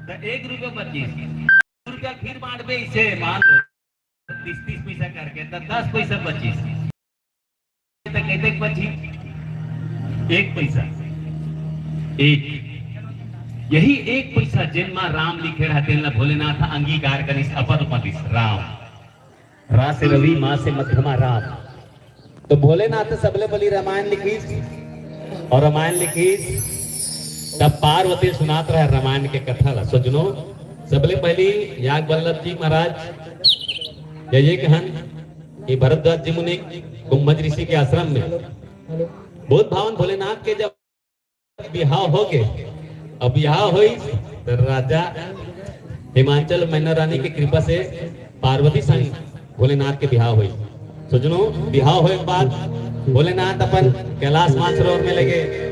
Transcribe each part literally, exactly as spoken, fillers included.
त एक रुपया बचिस, दू रुपया फिर बांटबे इसे, मान लो तीस तीस पैसा करके, त दस पैसा बचिस। त कतेक बची? एक पैसा। एक, यही एक पैसा जेन मा राम लिखे रहा, तेन ला भोलेनाथ अंगीकार करिस, अपन पतिस राम। रा से रवि, मा से मध्यमा राम। तो भोलेनाथ सबले पहली रामायण लिखिस, और रामायण लिखिस तब पार्वती सुनात रहे रामायण के कथा ला। सज्जनों, सबले पहली याग वल्लभ जी महाराज या ये कहन कि भरद्वाज जी मुनि कुंभज ऋषि के आश्रम में बोध भावन भोलेनाथ के जब बिहाव हो गे। अब बिहाव होइस त राजा हिमांचल मैना रानी के कृपा से पार्वती संग भोलेनाथ के बिहाव होइस। सज्जनों, बिहाव होए के बाद भोलेनाथ अपन कैलाश मानसरोवर में लगे।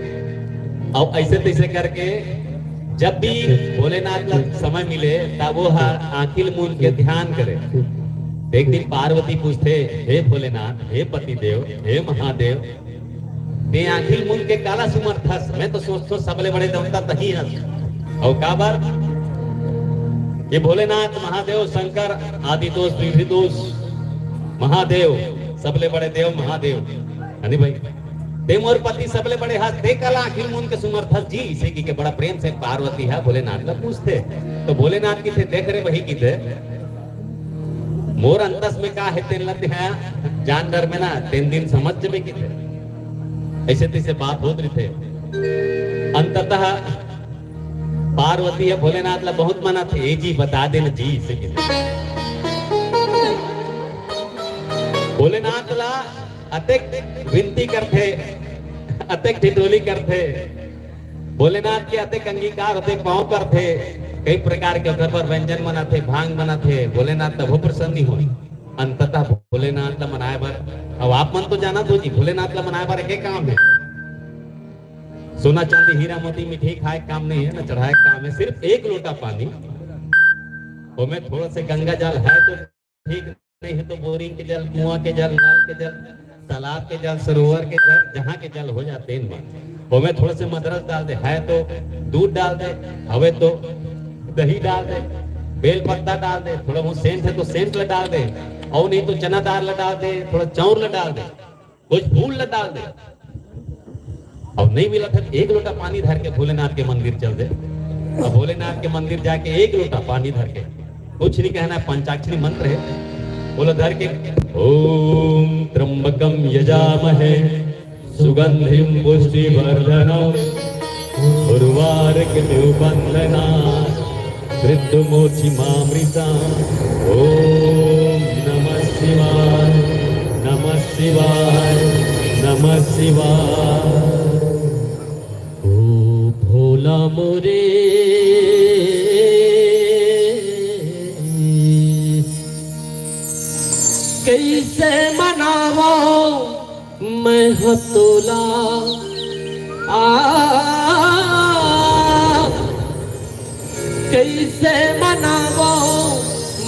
अब ऐसे तैसे करके जब भी भोलेनाथ ला समय मिले, तब वो ह आंखी ल मूंद के ध्यान करे। एक दिन पार्वती पूछथे, "हे भोलेनाथ, हे पतिदेव, हे महादेव, ते आंखी ल मूंद के काला सुमरथस? मैं तो सोचथों सबले बड़े देवता तही हस।" अउ काबर? ये भोलेनाथ, महादेव, शंकर, आदितोष, पृथ्वीतोष, महादेव, सबले बड़े देव महादेव, है नी भाई? ते मोर पति सबले बड़े हस, ते काला आंखी ल मूंद के सुमरथस जी, इसे कहिके बड़ा प्रेम से पार्वती ह भोलेनाथ ला पूछथे। तो भोलेनाथ कहिथे, "देख रे बही," कहिथे, "मोर अंतस में का हे, तेन ला तेहा जान डरबे ना, तेन दिन समझ जबे," कहिथे। ऐसे तैसे बात होत रहिथे। अंततः पार्वती ह भोलेनाथ ला बहुत मनाथे, "ए जी, बता दे ना जी," इसे कहिथे। भोलेनाथ ला अतेक विनती करथे, अतेक ठिठोली करथे, भोलेनाथ के अतेक अंगीकार होथे, पाँव परथे, कई प्रकार के ओकर बर व्यंजन बनाथे, भांग बनाथे, भोलेनाथ तभो प्रसन्न नइ होय। अंततः भोलेनाथ ला मनाए बर, अब आप मन तो जानत हो जी, भोलेनाथ ला मनाए बर एके काम हे, सोना चांदी हीरा मोती मिठाई खाए के काम नइ हे, ना चढ़ाए के काम हे, सिर्फ एक लोटा पानी, ओमे थोड़ा से गंगा जल हे तो ठीक, नइ हे तो बोरिंग के जल, कुआं के जल, नल के जल, तालाब के जल, सरोवर के जल, जहाँ के जल हो जाथे तेन म, ओमे थोड़ा से मदरस डाल दे, हे तो दूध डाल दे, हवे तो दही डाल दे, बेल पत्ता डाल दे, थोड़ा बहुत सेंट हे तो सेंट ला डाल दे, अउ नहीं तो चना दार ला डाल दे, थोड़ा चाउर ला डाल दे, कुछ फूल ला डाल दे। अब नइ मिलत हे, एक लोटा पानी धर के भोलेनाथ के मंदिर चल दे। अब भोलेनाथ के मंदिर जाके एक लोटा पानी धर के, कुछ नइ कहना हे, पंचाक्षरी मंत्र हे, बोलो धर के, "ओम त्र्यंबकम यजामहे सुगंधिम पुष्टिवर्धनम उर्वारुकमिव बंधनात् मृत्युमोक्षयितुमृताम्। ओम नमः शिवाय, नमः शिवाय, नमः शिवाय।" ओ भोला मोरे, कैसे मनावो मैं ह तोला, आ, कैसे मनावो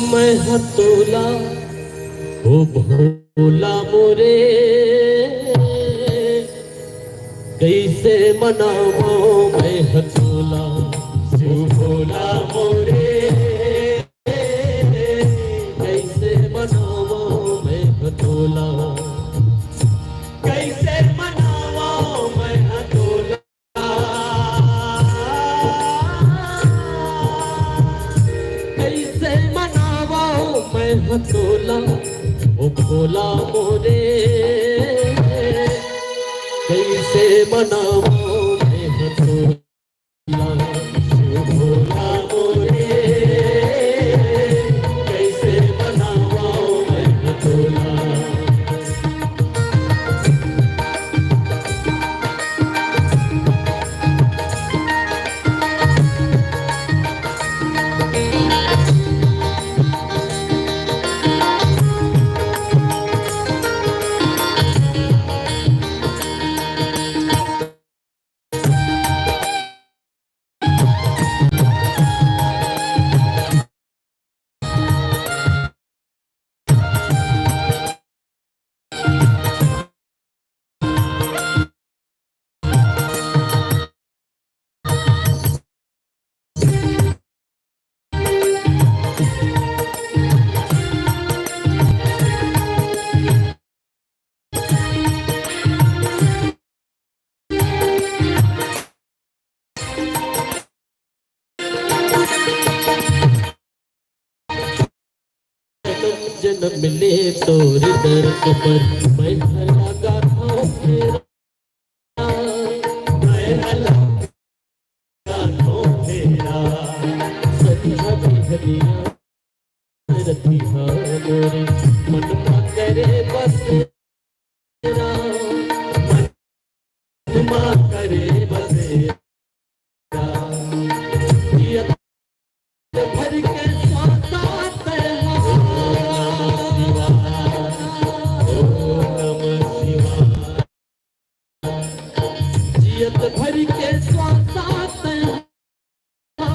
मैं ह तोला, ओ भोला मोरे, कैसे मनावो मैं ह तोला, ओ भोला मोरे। कैसे मनावो मैं ह तोला, कैसे मनावो मैं ह तोला, कैसे मनावो मैं ह तोला, ओ भोला मोरे, कैसे मनावो मैं ह तोला। न मिले तोर दरस पर, मैं ह लगा थों फेरा, मैं ह लगा थों फेरा। संझा बिहनिया रतिहा मोरे, मन मा करे बसेरा, मन मा करे बसेरा। जियत भर के श्वासा तैं हा। जियत भर के श्वासा तैं हा।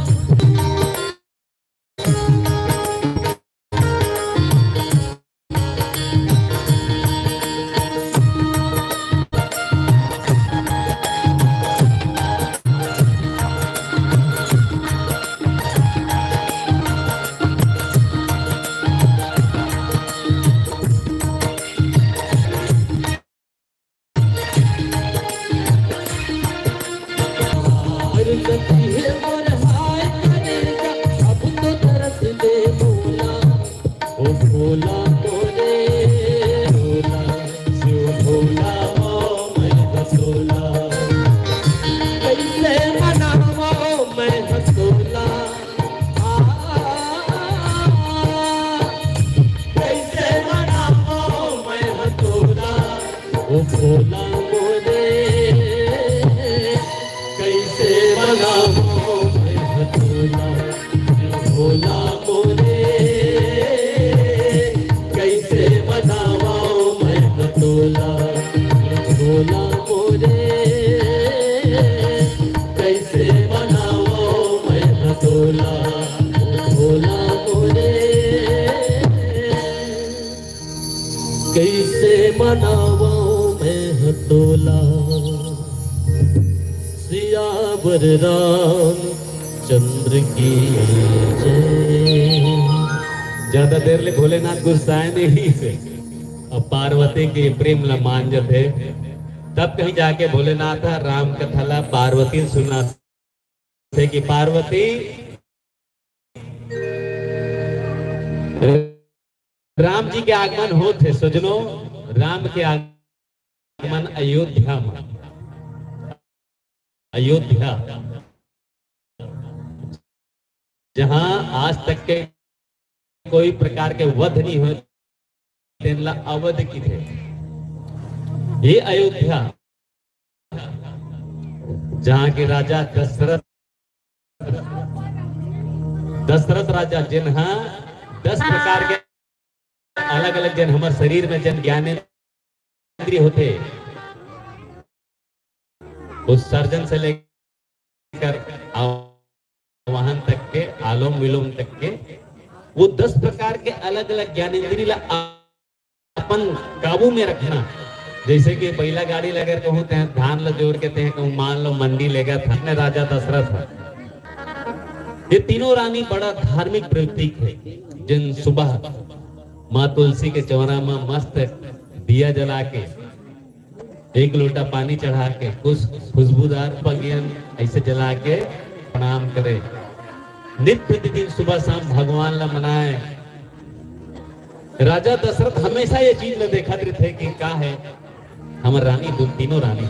अरे सखी हे मोर हाय करेजा, अब तो तरस दे मोला। ओ भोला मोरे भोला, शिव भोला ओ मैं हतोला। कैसे मनावो मैं हतोला, आ, कैसे मनावो मैं हतोला। ओ भोला मोरे, कैसे मनावो मैं हतोला। भोला मोरे, कैसे मनावो मैं हतोला। भोला मोरे, कैसे मनावो मैं हतोला। भोला मोरे, कैसे मनावो मैं हतोला। सियावर रामचंद्र की जय। ज्यादा देर ले भोलेनाथ गुस्साए नहीं से। अब पार्वती के प्रेम ल मान जथे। तब कहीं जाके भोलेनाथ ह राम कथा ला पार्वती ल सुनाथे कि पार्वती, राम जी के आगमन होत हे सजनो, राम के आगमन अयोध्या में, अयोध्या, जहां आज तक के कोई प्रकार के वध नहीं होय, तेन ला अवध किथे। ये अयोध्या, जहां के राजा दशरथ, दशरथ राजा, जेन हा दस प्रकार के अलग-अलग, जेन हमर शरीर में जेन ज्ञानेंद्रिय होथे, उत्सर्जन से लेकर आवाहन तक के, आलोम विलोम तक के, वो दस प्रकार के अलग-अलग ज्ञानेंद्रिय ला अपन काबू में रखना। जैसे कि बैला गाड़ी ला अगर कहूं, तें धान ला जोर के तें कहूं, मान लो मंडी लेगत हे, ने राजा दशरथ हे। ये तीनों रानी बड़ा धार्मिक प्रतीक हे, जिन सुबह माँ तुलसी के चौरा में मस्त दिया जला के, एक लोटा पानी चढ़ा के, कुछ खुशबूदार पगियन ऐसे जला के प्रणाम करे। नित्य प्रतिदिन सुबह शाम भगवान ला मनाए। राजा दशरथ हमेशा ये चीज ला देखत रहिथे कि का हे, हमर रानी, दू तीनों रानी।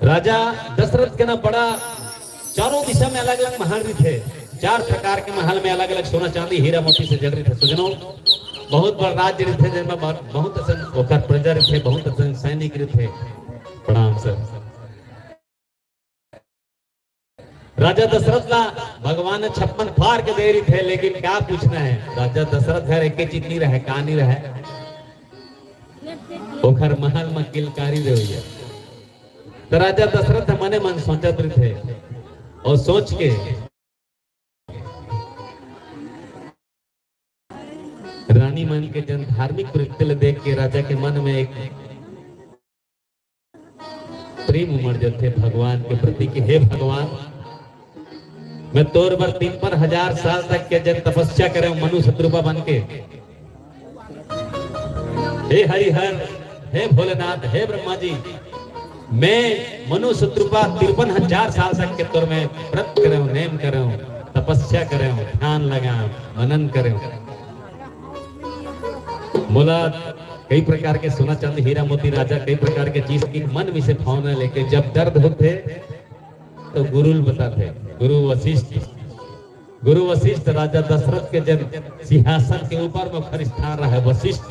राजा दशरथ के ना बड़ा चारों दिशा में अलग-अलग महल रहिथे, चार प्रकार के महल में अलग-अलग सोना चांदी हीरा मोती से जड़ रहिथे। सजनो, बहुत बड़ राज्य रहिथे, जेमा ब-, बहुत असन ओकर प्रजा रहिथे, बहुत असन सैनिक रहिथे। प्रणाम सर। राजा दशरथ ला भगवान ने छप्पन फार के दे रहिथे, लेकिन का पूछना हे, राजा दशरथ घर एक चीज नहीं रहे, का नहीं रहे, ओखर महल में किलकारी रहिया। त राजा दशरथ मने मन सोचत रहिथे अउ सोच के रानी मन के जन धार्मिक प्रवृत्ति ल देख के राजा के मन में एक प्रेम उमड़ जथे भगवान के प्रति कि हे भगवान, मैं तोर बर तिरपन हजार साल तक के जन तपस्या करे मनुष्य रूपा बन के, हे हरिहर, हे भोलेनाथ, हे ब्रह्मा जी, मैं मनुष्य रूपा तिरपन हजार साल तक के तोर में व्रत करे हूँ, नेम करे हूँ, तपस्या तपस्या करेंव, ध्यान लगाएंव, मनन करेंव। मोला कई प्रकार के सोना चांदी हीरा मोती राजा, कई प्रकार के चीज के मन में से भावना लेके जब दर्द होथे तो गुरु ल बताथे। गुरु वशिष्ठ, गुरु वशिष्ठ राजा दशरथ के जन सिंहासन के ऊपर में ओखर स्थान रहे वशिष्ठ,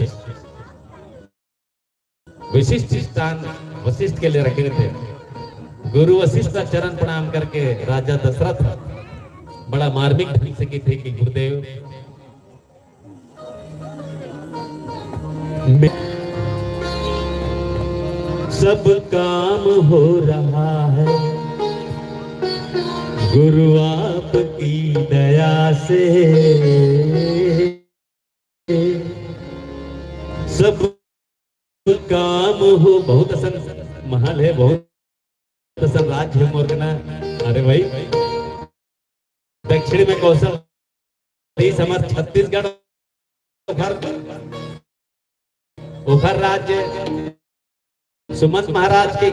विशिष्ट स्थान वशिष्ठ के लिए रखे थे। गुरु वशिष्ठ का चरण प्रणाम करके राजा दशरथ बड़ा मार्मिक ढंग से कथे कि गुरुदेव, मैं सब काम हो रहा है गुरु आपकी दया से, सब काम हो। बहुत असन महल है, बहुत असन राज्य है मोर कना। अरे भाई, दक्षिण में कौशल, इस हमर छत्तीसगढ़, ओखर, ओखर राज्य, सुमंत महाराज के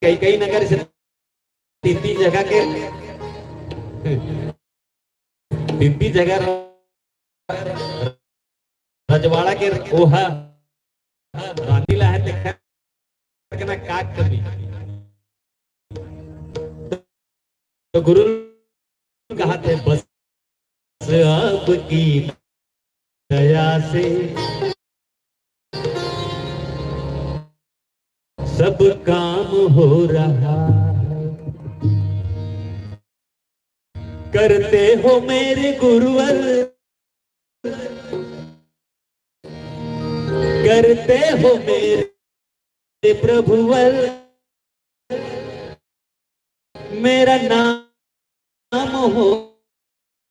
कई कई नगर से तीन तीन जगह के, तीन तीन जगह रजवाड़ा के ओहा रानी ला है, देखा करके ना काट कर दी। तो गुरु कहा थे, बस आपकी दया से सब काम हो रहा है। करते हो मेरे गुरुवर, करते हो मेरे प्रभुवर, मेरा नाम हो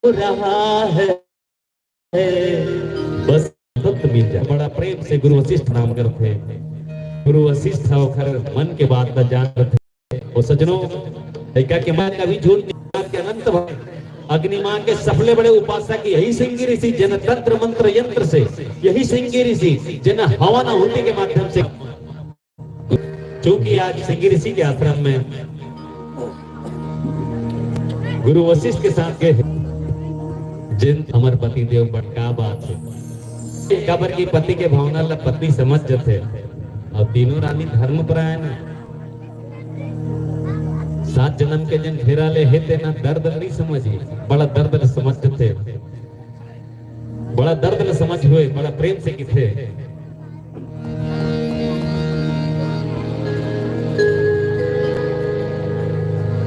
रहा है। बस भक्त मिल जाए। बड़ा प्रेम से गुरु वशिष्ठ नाम करथे। गुरु वशिष्ठ ह ओखर मन के बात ला जानथे। ओ सज्जनों, लइका के मन कभी झूठ नहीं, बात के अनंत भाव। अग्नि माँ के सबले बड़े उपासक यही सिंगी ऋषि, जन तंत्र मंत्र यंत्र से यही सिंगी ऋषि जन हवन आहुति के माध्यम से, चूंकि आज सिंगी ऋषि के आश्रम में गुरु वशिष्ठ के साथ गए, जिन हमर पति देव बड़ का बात है, काबर की पति के भावना ला पत्नी समझ जथे। और तीनों रानी धर्मपरायण है। सात जन्म के जन घेरा ले हे, तेना दर्द नहीं समझी, बड़ा दर्द ल समझ जथे। बड़ा दर्द ल समझ हुए, बड़ा प्रेम से किथे।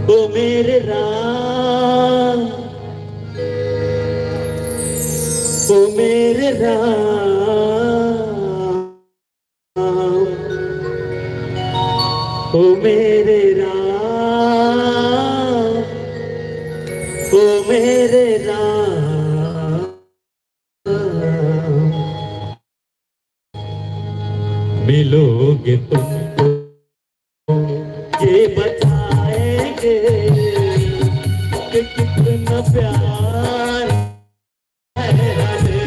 ओ मेरे राम, ओ मेरे राम, ओ मेरे राम, ओ मेरे राम, मिलोगे तुमको ये बताएंगे कि कितना प्यार है हमें।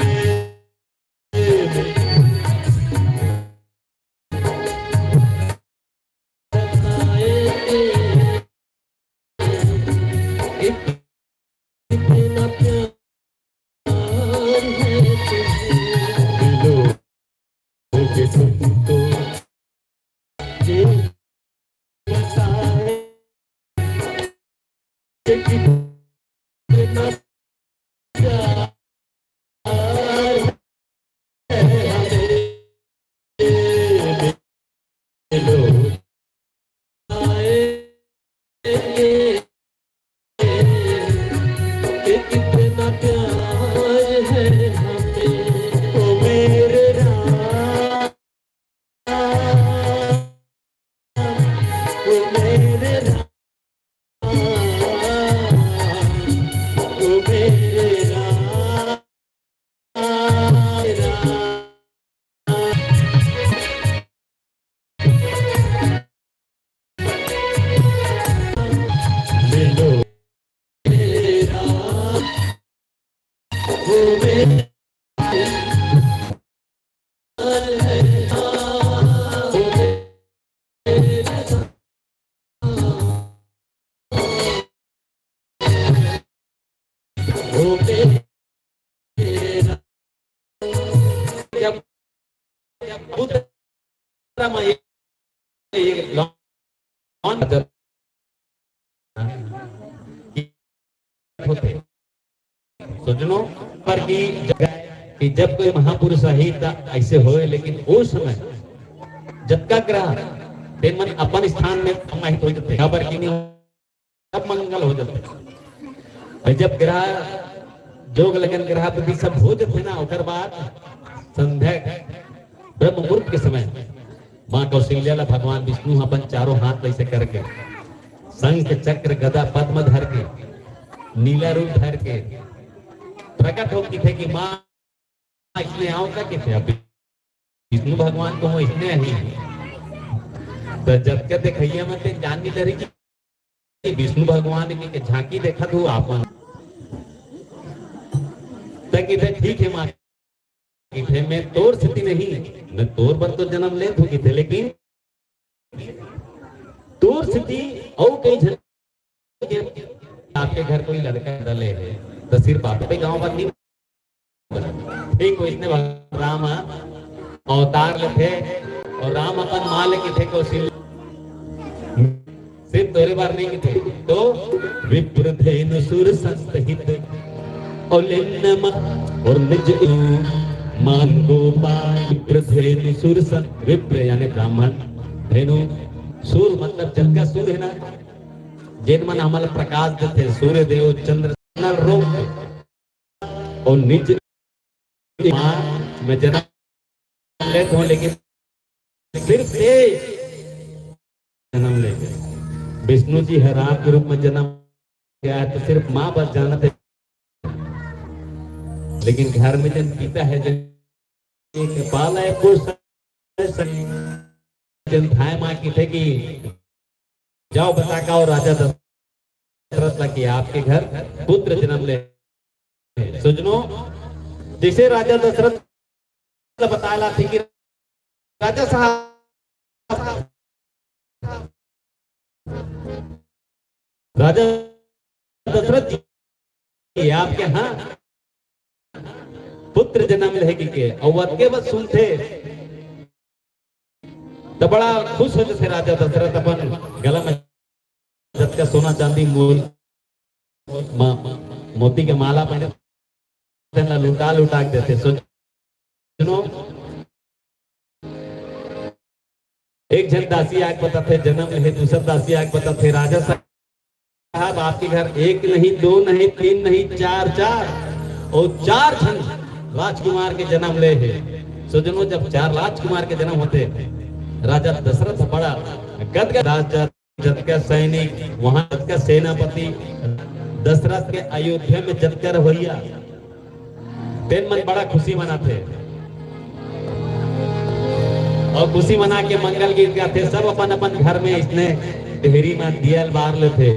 हो के जब पुत्र म ये, ये लौंड होथे। सोचनो पर कि जब, कि जब कोई महापुरुष आही त ऐसे होए, लेकिन ओ समय जतका ग्रह तेन मन अपन स्थान में समाहित हो जाथे, काबर कि नहीं, सब मंगल हो जाथे। अउ जब ग्रह जोग लगन ग्रह बुद्धि सब हो जाथे ना, ओकर बाद संध्या ब्रह्म मुहूर्त के समय माँ कौशल्या ला भगवान विष्णु ह अपन चारों हाथ ऐसे करके शंख चक्र गदा पद्म धर के नीला रूप धर के प्रकट हो किथे कि माँ इसने आओ का किथे। अब विष्णु भगवान तो हो इसने ही। तो जब के देखैया में ते जान नहीं डरी कि विष्णु भगवान के, के झांकी देखत हो आपन। त किथे ठीक है माँ, किथे मैं तोर सेती नहीं, मैं तोर बर तो जन्म लेत हूँ किथे, लेकिन तोर सेती अउ कई झन के आपके घर कोई लड़का पैदा ले हे, तो सिर्फ आपके गांव बर नहीं। ठीक वैसने भगवान राम ह अवतार लेथे अउ राम अपन माँ ले किथे कौशल्या सिर्फ तोरे बर नहीं किथे। तो विप्र धेनु सुर संसहित अउ लेन म-, अउ निज मान गोपाल। विप्र धेनु सुर सं-, विप्र यानी ब्राह्मण, धेनु सुर मतलब जतका सुर है ना, जेन मन हमला प्रकाश देथे, सूर्य देव, चंद्र, नल रूप, अउ निज माँ में जन्म लेत हो, लेकिन सिर्फ ते जन्म ले। विष्णु जी ह राम के रूप में जन्म गया है, तो सिर्फ माँ बस जानत है। लेकिन घर में जन पिता है, जन पाला है, पोषण है, जन धाय माँ किथे कि जाओ बता का और राजा दशरथ ला कि आपके घर पुत्र जन्म ले। सुजनो, जैसे राजा दशरथ ला बताय ला थे कि राजा साहब, राजा दशरथ जी, आपके यहाँ पुत्र जन्म लेहे कहिके, अउ अतके बस सुनथे, त बड़ा खुश हो जथे राजा दशरथ, अपन गला में जतका सोना चांदी मोल, म-, मोती के माला पहने, तेन ला लुटा लुटा के देथे। सुनो, एक झन दासी आके बताथे, जन्म लेहे, दूसर दासी आके बताथे, राजा साहब, आपके घर एक नहीं, दो नहीं, तीन नहीं, चार, चार, अउ चार झन राजकुमार के जन्म ले हे। सुजनो, जब चार राजकुमार के जन्म होथे, राजा दशरथ बड़ा गदगद, राजा जतका सैनिक, वहां जतका सेनापति, दशरथ के अयोध्या में जतका रवैया, तेन मन बड़ा खुशी मनाथे। अउ खुशी मना के मंगल गीत गाथे, सब अपन अपन घर में इसने डेहरी में दिया ल बार लेथे।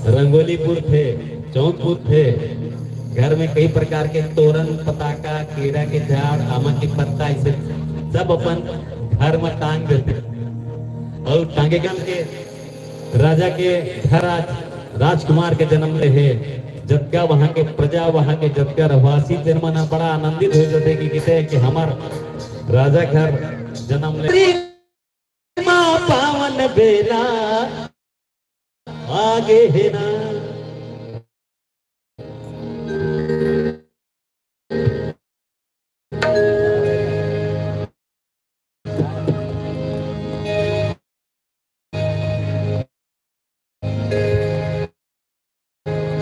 रंगोली पुरथे, चौक पुरथे, घर में कई प्रकार के तोरन, पताका, केरा के झाड़, आमा के पत्ता, इसे सब अपन घर में टांग देथे। अउ टांगे काम के राजा के घर आज राजकुमार के जन्म ले हे, जतका वहां के प्रजा, वहां के जतका रहवासी, तेन मन बड़ा आनंदित हो जाथे कि किथे कि हमर राजा घर जन्म ले। माँ पावन बेरा आगे हे ना।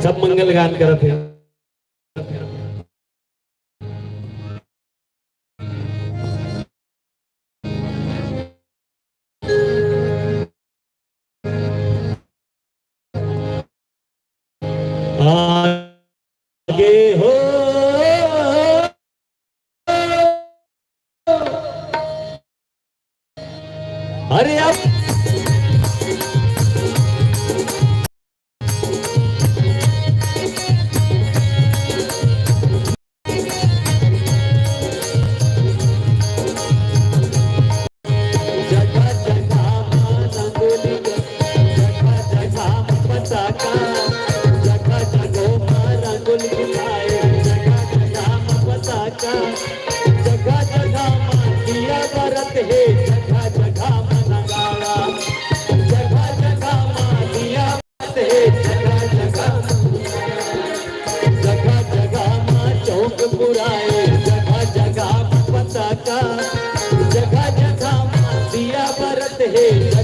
सब मंगल गान करत हे। आगे हो। अरे आप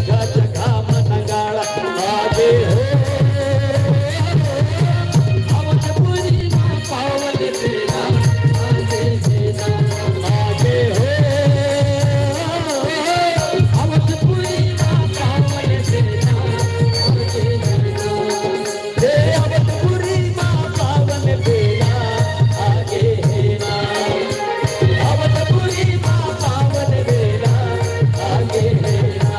जगह जगह म नगाड़ा आगे हो। अवधपुरी मा पावन बेरा आगे हे ना, आगे हो। अवधपुरी मा पावन बेरा आगे हे ना। हे अवधपुरी मा पावन बेरा आगे हे ना। अवधपुरी मा पावन बेरा आगे हे ना।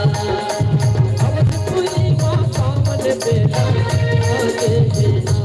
अवधपुरी मा पावन बेरा आगे हे ना।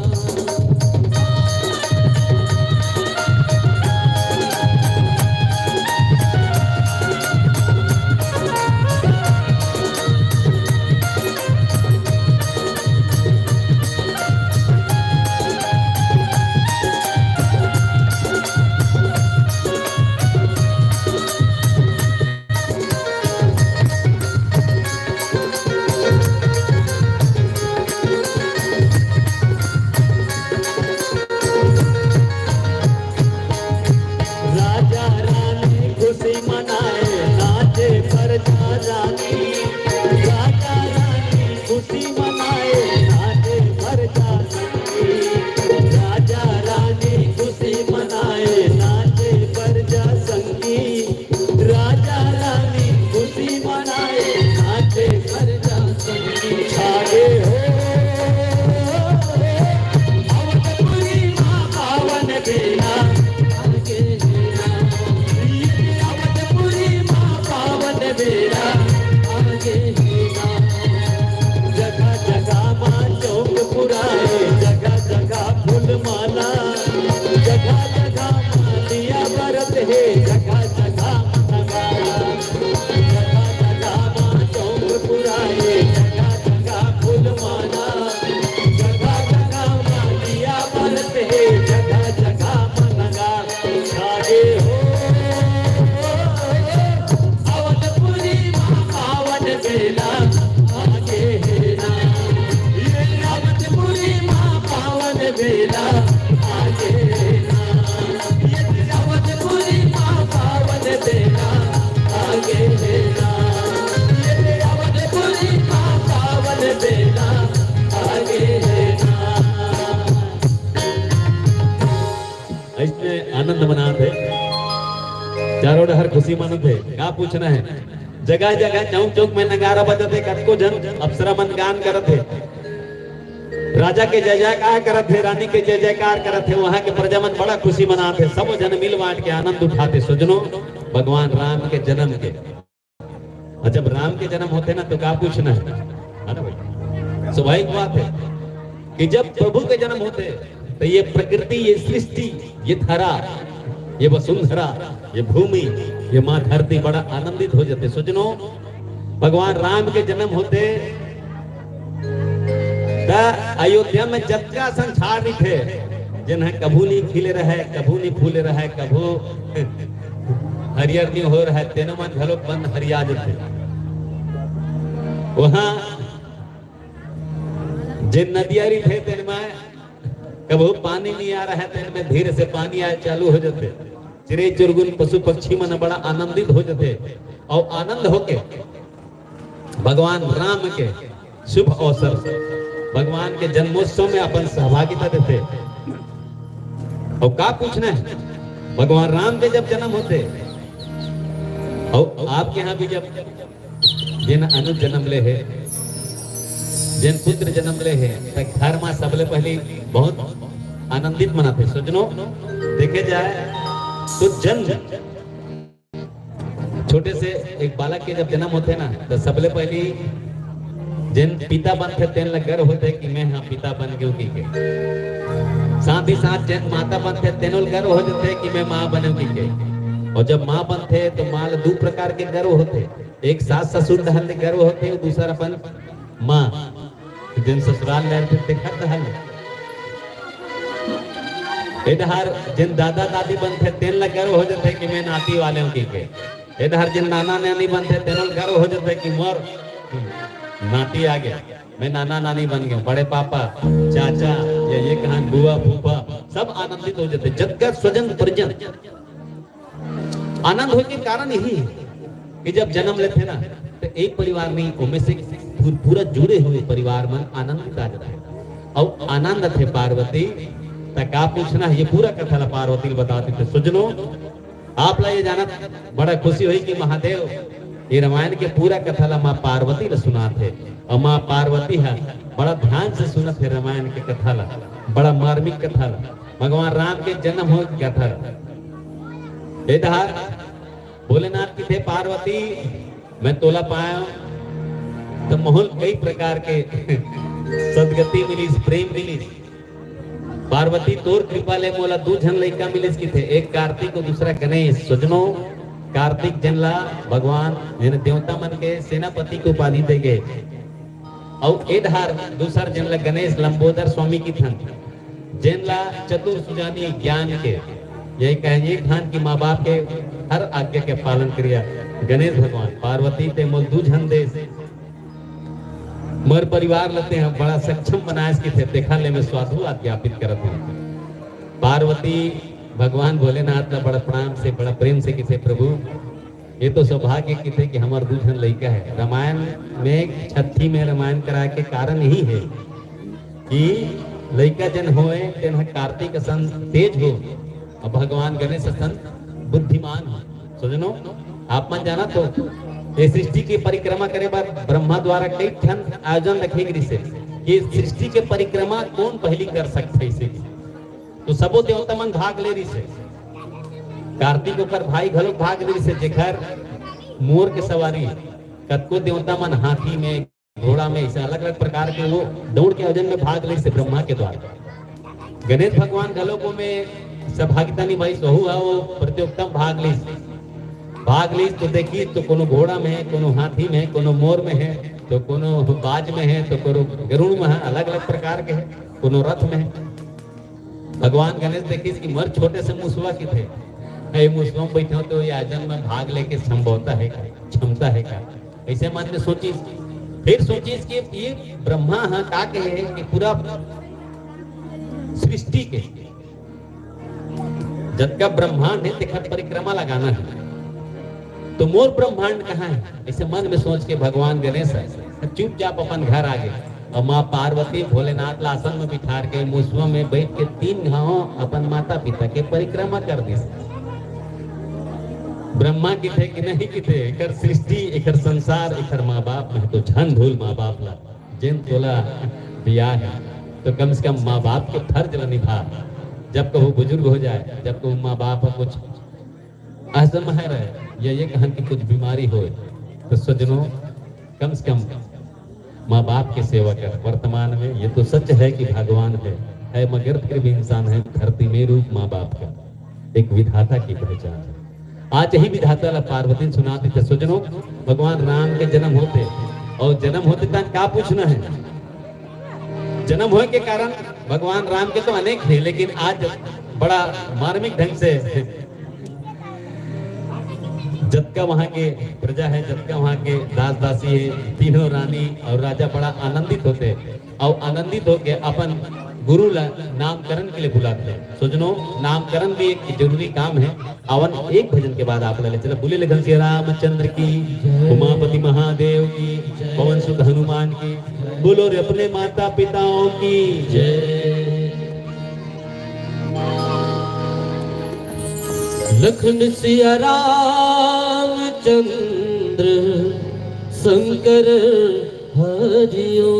राजा रानी खुशी मनाए, नाचे प्रजा रानी। राजा रानी खुशी मनाए, नाचे प्रजा संगी। राजा रानी खुशी मनाए, नाचे प्रजा संगी। राजा रानी खुशी मनाए, नाचे प्रजा संगी। छागे हो अवधपुरी मा पावन बेरा आगे हे ना। ये अवधपुरी मा पावन बेरा आगे हे ना। जगह जगह मा चौक पुराए, जगह जगह फूल माला। जगह जगह मा दिया बरत हे, जगह जगह मा नगाड़ा। जगह जगह मा चौक पुराए, जगह जगह फूल माला। जगह जगह मा दिया बरत हे, जगह जगह मा नगाड़ा। छागे हो अवधपुरी मा पावन बेरा आगे हे ना। ये अवधपुरी मा पावन बेरा आगे हे ना। ये अवधपुरी मा पावन बेरा आगे हे ना। ये अवधपुरी मा पावन बेरा आगे हे ना। अइसने आनंद मनात हे, चारों डहर खुशी मनात हे। का पूछना हे, जगह जगह चौक चौक में नगाड़ा बजत हे, कतको झन अप्सरा मन गान करत हे, राजा के जय जयकार करत हे, रानी के जय जयकार करत हे, वहां के प्रजा मन बड़ा खुशी मनात हे, सब झन मिल बांट के आनंद उठात हे। सज्जनों, भगवान राम के जन्म के अउ जब राम के जन्म होथे ना, तो का पूछना हे, है ना भाई? स्वाभाविक बात हे कि जब प्रभु के जन्म होथे, तो ये प्रकृति, ये सृष्टि, ये धरा, ये वसुंधरा, ये भूमि, ये माँ धरती बड़ा आनंदित हो जाथे। सज्जनों, भगवान राम के जन्म होथे, त अयोध्या में जतका असन झाड़ रहिथे, जेन ह कभू नइ खिले रहय, कभू नइ फूले रहय, कभू हरियर नइ होय रहय, तेनो मन घलो बन हरिया जथे। वहाँ जेन नदिया रहिथे, तेन में कभू पानी नइ आय रहय, तेन में धीरे से पानी आय चालू हो जथे। चिरई चुरगुन पशु पक्षी मन बड़ा आनंदित हो जथे अउ आनंद होके भगवान राम के शुभ अवसर से भगवान के जन्मोत्सव में अपन सहभागिता देथे। अउ का पूछना हे, भगवान राम के जब जन्म होथे अउ आपके यहाँ भी जब जेन अनुज जन्म ले हे, जेन पुत्र जन्म ले हे, त घर मा सबले पहली बहुत आनंदित मनाथे। सज्जनों, देखे जाए तो जन्म छोटे से एक बालक के जब जन्म होथे ना, त सबले पहली जेन पिता बनथे, तेन ला गर्व होथे कि मैं हा पिता बन गेंव कहिके। साथ ही साथ जेन माता बनथे, तेनो ला गर्व हो जाथे कि मैं माँ बनेंव कहिके। अउ जब माँ बनथे, तो माँ ला दू प्रकार के गर्व होथे, एक सास ससुर डहर ले गर्व होथे, अउ दूसर अपन माँ, जेन ससुराल ले रहिथे, तेखर डहर ले। ए डहर जेन दादा दादी बनथे, तेन ला गर्व हो जाथे कि मैं नाती वाले हूँ कहिके। ए डहर जेन नाना नानी बनथे, तेनो ला गर्व हो जाथे कि मोर नाती आ गे, मैं नाना नानी बन गेंव, बड़े पापा, चाचा, या ये कहन बुआ फूफा, सब आनंदित हो जाथे। जतका स्वजन परिजन आनंद होय के कारण यही हे कि जब जन्म लेथे ना, त एक परिवार नहीं, ओमे से पूर-, पूरा जुड़े हुए परिवार मन आनंदित आ जाथे। अउ आनंद थे पार्वती, त का पूछना हे, ये पूरा कथा ला पार्वती ल बताथे। त सज्जनों, आप ला ये जानत बड़ा खुशी होही कि महादेव ये रामायण के पूरा कथा ला माँ पार्वती ला सुनाथे। अउ माँ पार्वती ह बड़ा ध्यान से सुनत हे रामायण के कथा ला, बड़ा मार्मिक कथा ला, भगवान राम के जन्म होए के कथा ला। ए डहार भोलेनाथ कथे, पार्वती, मैं तोला पायेंव, त मोला कई प्रकार के सदगति मिलिस, प्रेम मिलिस। पार्वती, तोर कृपा ले मोला दू झन लइका मिलिस कथे, एक कार्तिक अउ दूसरा गणेश। सज्जनों, कार्तिक जेन ला भगवान, यानी देवता मन के सेनापति के उपाधि दे गे, अउ ए डहार दूसर जेन ला गणेश लंबोदर स्वामी कथन, जेन ला चतुर सुजानी ज्ञान के, यही कहे एक धान की माँ बाप के हर आज्ञा के पालन करिया। गणेश भगवान, पार्वती, ते मोला दू झन देस, मोर परिवार ला तें बड़ा सक्षम बनायस कथे, तेखर ले मैं साधुवाद ज्ञापित करत हंव। पार्वती भगवान भोलेनाथ ला बड़ा प्रणाम से, बड़ा प्रेम से कथे, प्रभु, ये तो सौभाग्य कथे कि हमर दू झन लइका हे। रामायण में छट्ठी में रामायण कराए के कारण यही हे कि लइका जेन होए, तेन ह कार्तिक असन तेज हो, अउ भगवान गणेश असन बुद्धिमान हो। सज्जनों, आप मन जानत हो, ये सृष्टि के परिक्रमा करे बर ब्रह्मा द्वारा कई ठन आयोजन रखे गिस हे कि सृष्टि के परिक्रमा कोन पहिली कर सकथे, इसे तो सबो देवता मन भाग ले रिहिस हे। कार्तिक ओकर भाई घलो भाग ले रिहिस हे, जेखर मोर के सवारी, कतको देवता मन हाथी में, घोड़ा में, ऐसे अलग-अलग प्रकार के वो दौड़ के आयोजन में भाग ले रिहिस हे ब्रह्मा के द्वारा। गणेश भगवान घलो को में सहभागिता निभाइस, वहू ह वो प्रतियोगिता में भाग लिस। भाग लिस तो देखिस तो कोनो घोड़ा में हे, कोनो हाथी में हे, कोनो मोर में हे, तो कोनो बाज में हे, तो कोनो गरुड़ में हे, अलग-अलग प्रकार के हे, कोनो रथ में हे। भगवान गणेश देखिस कि मोर छोटे से मुसवा कथे, ए मुसवा में बैठे हो तो ये आयोजन में भाग लेके संभवता हे का, क्षमता हे का, ऐसे मन में सोचिस। फिर सोचिस कि ये ब्रह्मा ह का कहे हे कि पूरा सृष्टि के जतका ब्रह्मांड हे, तेखर परिक्रमा लगाना हे, तो मोर ब्रह्मांड कहाँ हे? ऐसे मन में सोच के भगवान गणेश ह चुपचाप अपन घर आ गे। अउ माँ पार्वती भोलेनाथ ला आसन में बिठार के मुसवा में बैठ के तीन घाव अपन माता पिता के परिक्रमा कर दिस। ब्रह्मा कथे कि नहीं कथे, एकर सृष्टि, एकर संसार, एकर माँ बाप, मैं तो झन भूल माँ बाप ला। जेन तोला बियाहे, तो कम से कम माँ बाप के फर्ज ला निभा। जब कभू बुजुर्ग हो जाए, जब कभू माँ बाप ह कुछ असमय रहे, या ये कहन कि कुछ बीमारी होए, तो सज्जनों, कम से कम माँ बाप के सेवा कर। वर्तमान में ये तो सच है कि भगवान है, है मगर फिर भी इंसान है, धरती में रूप माँ बाप का, एक विधाता की पहचान है। आज यही विधाता ला पार्वती सुनात हे। सज्जनों, भगवान राम के जन्म होथे, अउ जन्म होथे तहां का पूछना हे? जन्म होए के कारण भगवान राम के तो अनेक हे, लेकिन आज बड़ा मार्मिक ढंग से जतका वहां के प्रजा हे, जतका वहां के दास दासी हे, तीनों रानी अउ राजा बड़ा आनंदित होथे। अउ आनंदित होके अपन गुरु ला नामकरण के लिए बुलाथे। सज्जनों, नामकरण भी एक जरूरी काम हे। आवन एक भजन के बाद आप ला ले चला। बोले ले घनश्याम रामचंद्र की, जय। उमापति महादेव की, जय। पवन सुत हनुमान की, बोलो रे अपने माता पिताओं की, जय। लखन सिया रामचंद्र शंकर हरिओ।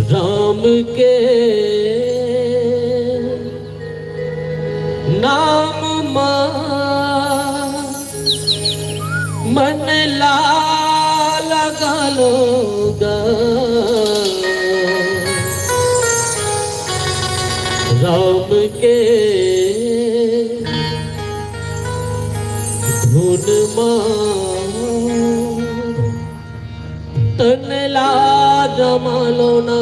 राम के नाम मा मन ला लगा लो गा। राम के धुन मा तन ला रमा लो ना।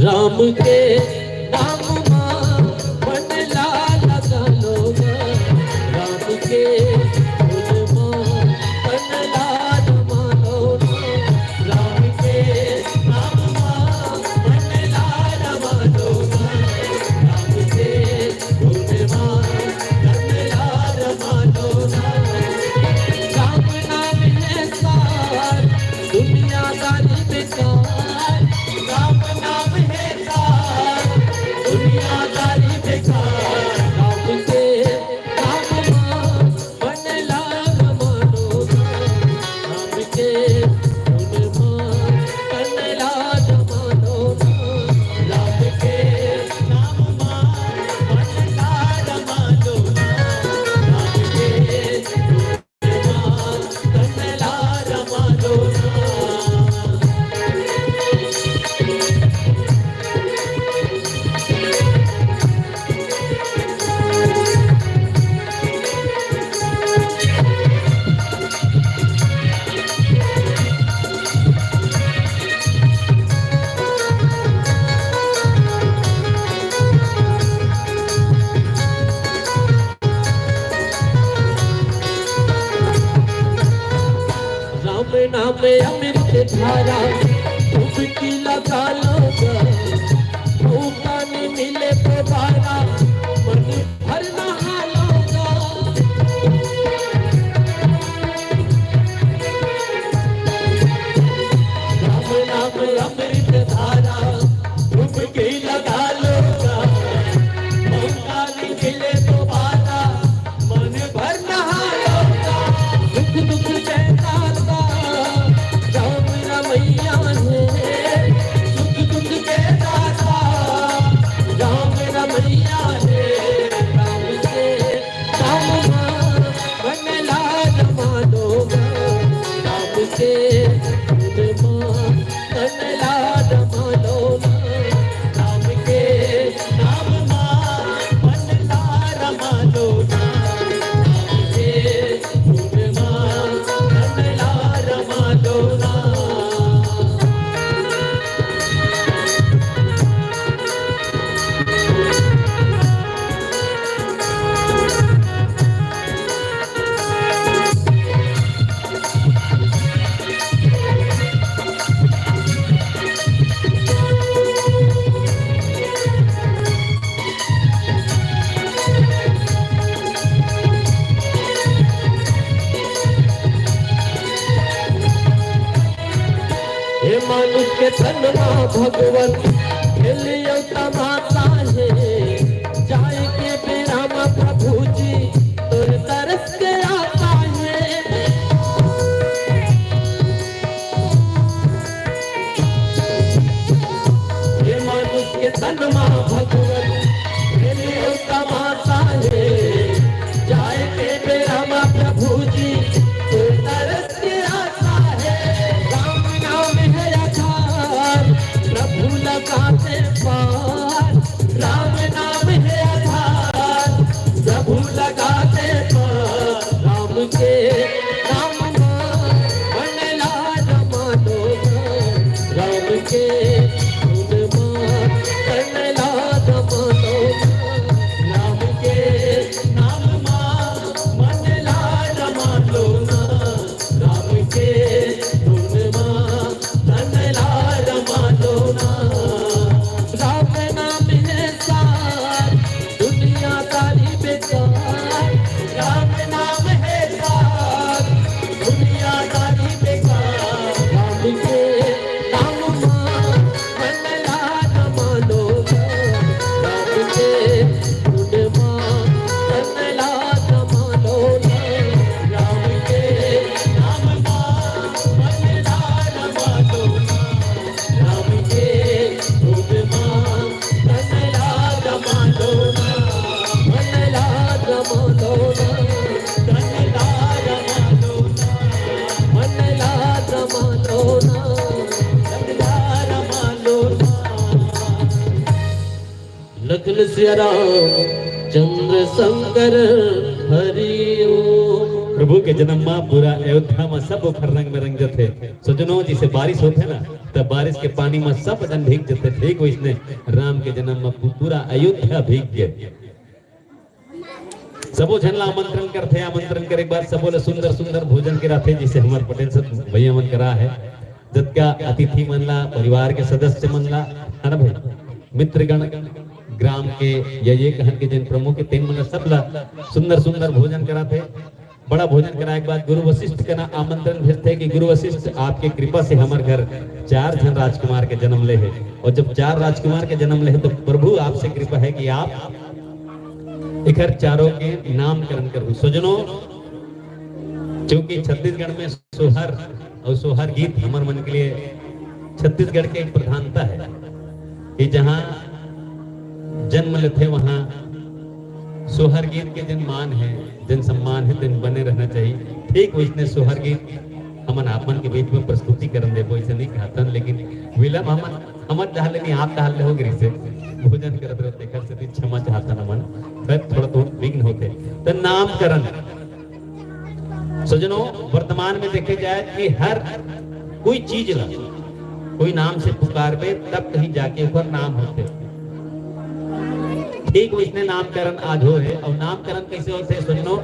राम के नाम मा मन ला लगा लो ना। राम के धुन मा तन ला रमा लो ना। राम के नाम मा मन ला रमा लो ना। राम के धुन मा नाम अमृत धारा, डुबकी लगा लो गा, मौका नहीं मिले दोबारा, मन भर नहा लो गा। राम नाम अमृत धारा, डुबकी लगा लो गा, मौका नहीं मिले दोबारा, मन भर नहा लो गा। सुख दुख के दाता राम रमैया हे, सुख दुख के दाता राम रमैया हे। राम के नाम मा मन ला रमा लो गा, राम के नाम मा मन ला रमा लो ना, राम के नाम मा मन ला रमा लो ना, राम के नाम मा मन ला रमा लो ना। हे मानुष के तन मा भगवान खेलियो तमाशा हे, जाए के बेरा मा प्रभु जी तोर तरस के आशा हे। हे मानुष के तन मा भगवान खेलियो तमाशा हे, जाए के बेरा मा प्रभु जी तोर तरस के आशा हे। राम नाम हे आधार, प्रभु लगाते पार। राम नाम हे आधार, प्रभु लगाते पार। राम के नाम मा मन ला रमा लो ना, राम के धुन मा तन ला रमा लो ना, राम के नाम मा मन ला रमा लो ना, राम के धुन मा तन ला रमा लो ना। राम नाम हे सार, दुनियादारी बेकार। राम नाम हे सार, दुनियादारी बेकार। राम के नाम मा मन ला रमा लो ना, राम के धुन मा तन ला रमा लो ना, राम के नाम मा मन ला रमा लो ना, राम के धुन मा तन ला रमा लो ना, मन ला रमा लो ना, तन ला रमा लो ना, मन ला रमा लो ना, तन ला रमा लो ना। लखन सिया राम चंद्र शंकर हरि ओम। प्रभु के जन्म मा पूरा अयोध्या मा सब ओखर रंग में रंग जथे। सजनो, जैसे बारिश होथे ना, तब बारिश के पानी मा सब जन भीग जथे। ठीक वैसने राम के जन्म मा पू-, पूरा अयोध्या भीग गे। सबो झन ला आमंत्रण करथे। आमंत्रण करे के बाद सबो ला सुंदर सुंदर भोजन कराथे, जैसे हमर पटेल सब भैया मन करा हे। जतका अतिथि मन ला, परिवार के सदस्य मन ला, है ना भाई, मित्रगण, ग्राम के या ये कहन के जिन प्रमुख हे, तेन मन ला, सब ला सुंदर सुंदर भोजन कराथे। बड़ा भोजन कराए के बाद गुरु वशिष्ठ कना आमंत्रण भेजथे कि गुरु वशिष्ठ, आपके कृपा से हमर घर चार झन राजकुमार के जन्म ले हे, और जब चार राजकुमार के जन्म ले हे तो प्रभु आपसे कृपा हे कि आप एखर चारों के नामकरण करहू। सजनो, चूंकि छत्तीसगढ़ में सोहर और सोहर गीत हमर मन के लिए छत्तीसगढ़ के एक प्रधानता हे कि जहाँ जन्म लेथे वहाँ सोहर गीत के जिन मान हे, जिन सम्मान हे, तेन बने रहना चाहिए। ठीक वैसने सोहर गीत हमन आप मन के बीच में प्रस्तुति करन देबो, ऐसे नहीं कहतन, लेकिन विलंब हमन, हमर डहर ले नहीं, आप डहर ले हो गिस हे, भोजन करत रहत, तेखर सेती क्षमा चाहतन हमन, शायद थोड़ा बहुत विघ्न होथे। त नामकरण, सजनो, वर्तमान में देखे जाए कि हर कोई चीज ला कोई नाम से पुकारबे, तब कहीं जाके ओकर नाम होथे। ठीक वैसने नामकरण आज हो हे। और नामकरण कैसे होथे, सजनो,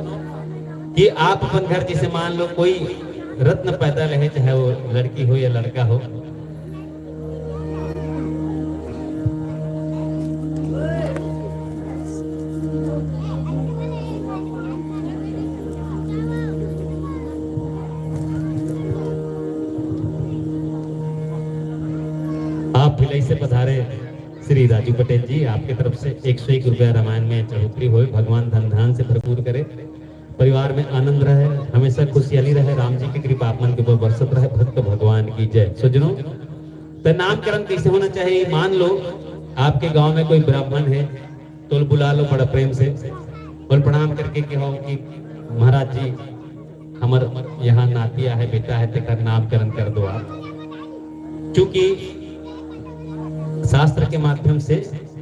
कि आप अपन घर, जैसे मान लो कोई रत्न पैदा लेहे, चाहे वो लड़की हो या लड़का हो। आप भिलाई से पधारे श्री राजू पटेल जी, आपके तरफ से एक सौ एक रुपया रामायण में चढ़ोतरी होए। भगवान धन धान से भरपूर करे, परिवार में आनंद रहे, हमेशा खुशहाली रहे, राम जी की कृपा आप मन के ऊपर बरसत रहे। भक्त भगवान की जय। सज्जनों, तो नामकरण कैसे होना चाहिए? मान लो आपके गांव में कोई ब्राह्मण है, तो बुला लो बड़ा प्रेम से और प्रणाम करके कहो कि महाराज जी, हमर यहाँ नातिया है, बेटा है, तेकर नामकरण कर दो आप। चूंकि शास्त्र के माध्यम से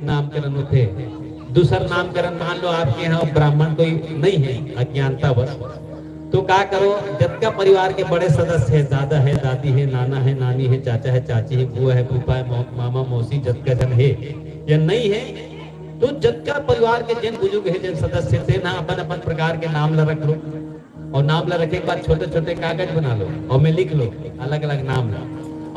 नामकरण होते हैं। दूसर नामकरण, मान लो आपके यहाँ ब्राह्मण कोई नहीं है, अज्ञानता बस, तो का करो, जतका परिवार के बड़े सदस्य है, दादा है, दादी है, नाना है, नानी है, चाचा है, चाची है, बुआ है, फूफा है, मौ-, मामा, मौसी, जतका जन है या नहीं है, तो जतका परिवार के जन बुजुर्ग है, जन सदस्य है, तेन ह अपन अपन प्रकार के नाम ला रख लो। और नाम ला रखे के बाद छोटे छोटे कागज बना लो और में लिख लो अलग अलग नाम ला।